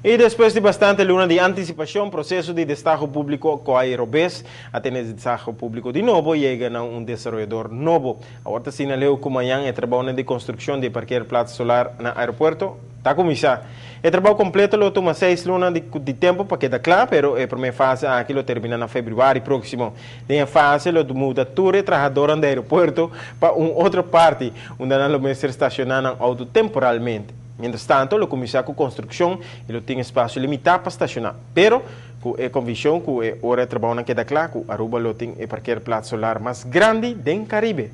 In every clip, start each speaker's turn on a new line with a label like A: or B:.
A: I despues di bastante luna di antisipashon, proseso di destaho públiko ku a robes a tene destaho públiko di nobo yega na un desaroyador nobo. Awor ta asina leu ku mañan e trabounan di konstrukshon di e parkeerplaats solar na aeropuerto ta kuminsá. E trabou kompleto lo tuma seis luna di di tempu pa keda kla, pero e promé fase aki lo terminá na febrüari próksimo. Den e fase lo muda tur e trahadornan di aeropuerto pa un otro parti, unda nan lo mester stashoná nan outo temporalmente. Mientras tanto lo kuminsá ku konstrukshon i lo tin espasio limitá pa stashoná. Pero ku e konvikshon ku e ora e trabounan keda kla ku Aruba lo tin e parkeerplaats solar mas grandi den Karibe.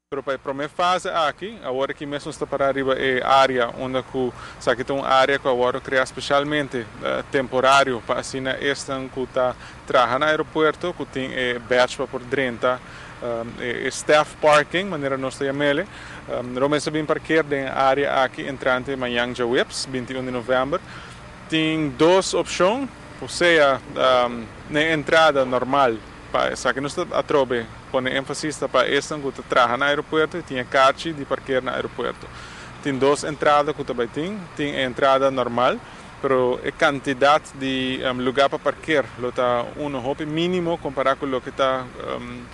B: Pero pa e promé fase aki, awor aki mes nos ta pará riba e área unda ku esaki ta un área ku a wòrdu kreá spesialmente temporario pa asina esnan ku ta traha na aeropuerto ku tin e badge pa por drenta e staff parking manera nos ta yam'ele. Lo mester bin parker den e área aki entrante mañan djaweps, 21 di novèmber. Tin dos opshon, o sea na e entrada normal. Pa esaki nos ta atrobe pone énfasis ta pa esnan ku ta traha na aeropuerto i tin e karchi di parker na aeropuerto. Tin dos entrada ku ta bai tin, tin e entrada normal, pero e kantidat di lugá pa parker lo ta uno hopi mínimo kompará ku loke ta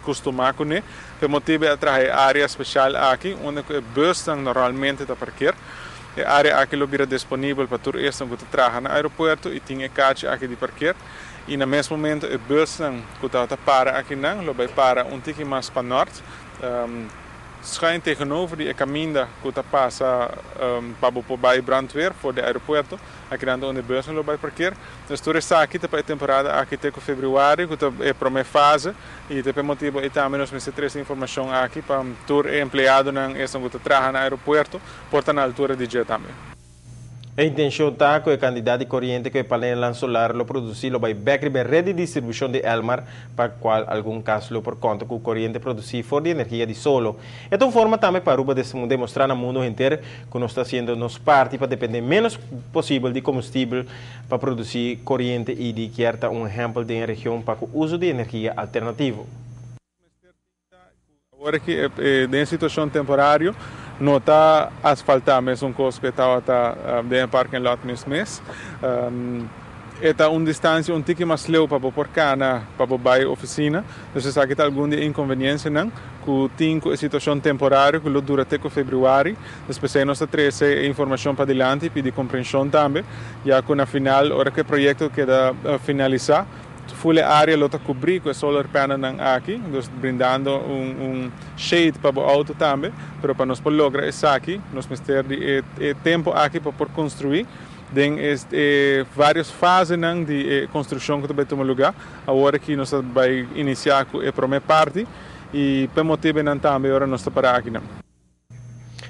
B: kustumá kuné. Pa e motibu a traha e área speshal aki unda ku e bùsnan normalmente ta parker. E área aki lo bira disponibel pa tur esnan ku ta traha na aeropuerto i tin e karchi aki di parker. I na mes momento e busnan ku tabata para akinan lo bai para un tiki mas pa nort, schuin tegenover di e kaminda ku ta pasa pa bo por bai brandweer for di aeropuerto. Akinan ta unda e busnan lo bai parkeer. Dus tur esaki ta pa e temporada aki te ku februari ku ta e prome fase i ta pa e motibu ei tambe nos mester trese informashon aki pa tur e empleadonan esnan ku ta traha na aeropuerto por ta na altura di dje tambe.
A: E intencion ta cu e cantidad di coriente cu e panelnan solar lo produci lo bay bek riba e red di distribucion di Elmar, pa cual algun cas lo por conta cu coriente produci for di energia di solo. E ta un forma tambe pa Aruba demostra na mundo henter cu nos ta haciendo nos parti pa depende menos posibel di comustibel pa produci coriente y di kier ta un ehempel den e region pa cu uzo di energia alternativo.
B: Awor aki den e situacion temporario no ta asfalta mesun cos cu e tabata den e parking lot mes mes. E ta un distancia un tiki mas leu pa bo por cana pa bo bay oficina. Dus esaki ta algun di e inconveniencianan cu tin cu e situacion temporario cu lo dura te cu februari. Dus p'esey nos ta trece e informacion padilanti y pidi comprension tambe ya cu na final ora cu e proyecto keda finalisa, Full e area lo ta cubri cu e solar panelnan aki, dus brindando un shade pa bo auto tambe, pero pa nos por logra esaki nos mester di e tempo aki pa por construi den e varios fasenan di e construccion cu ta bay tuma lugar. Awor aki nos ta bay inicia cu e prome parti y p'e motibenan tambe ora nos ta para akinan.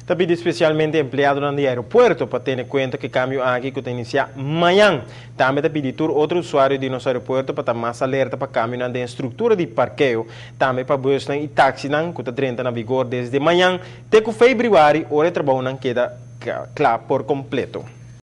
A: Ta pidi spesialmente empleadonan di aeropuerto pa tene kuenta ku e kambio aki ku ta inisiá mañan. Tambe ta pidi tur otro usuario di nos aeropuerto pa ta mas alerta pa kambionan den e struktura di parkeo, tambe pa busnan i taksinan ku ta drenta na vigor desde mañan te ku febrüari ora e trabounan keda kla por kompleto.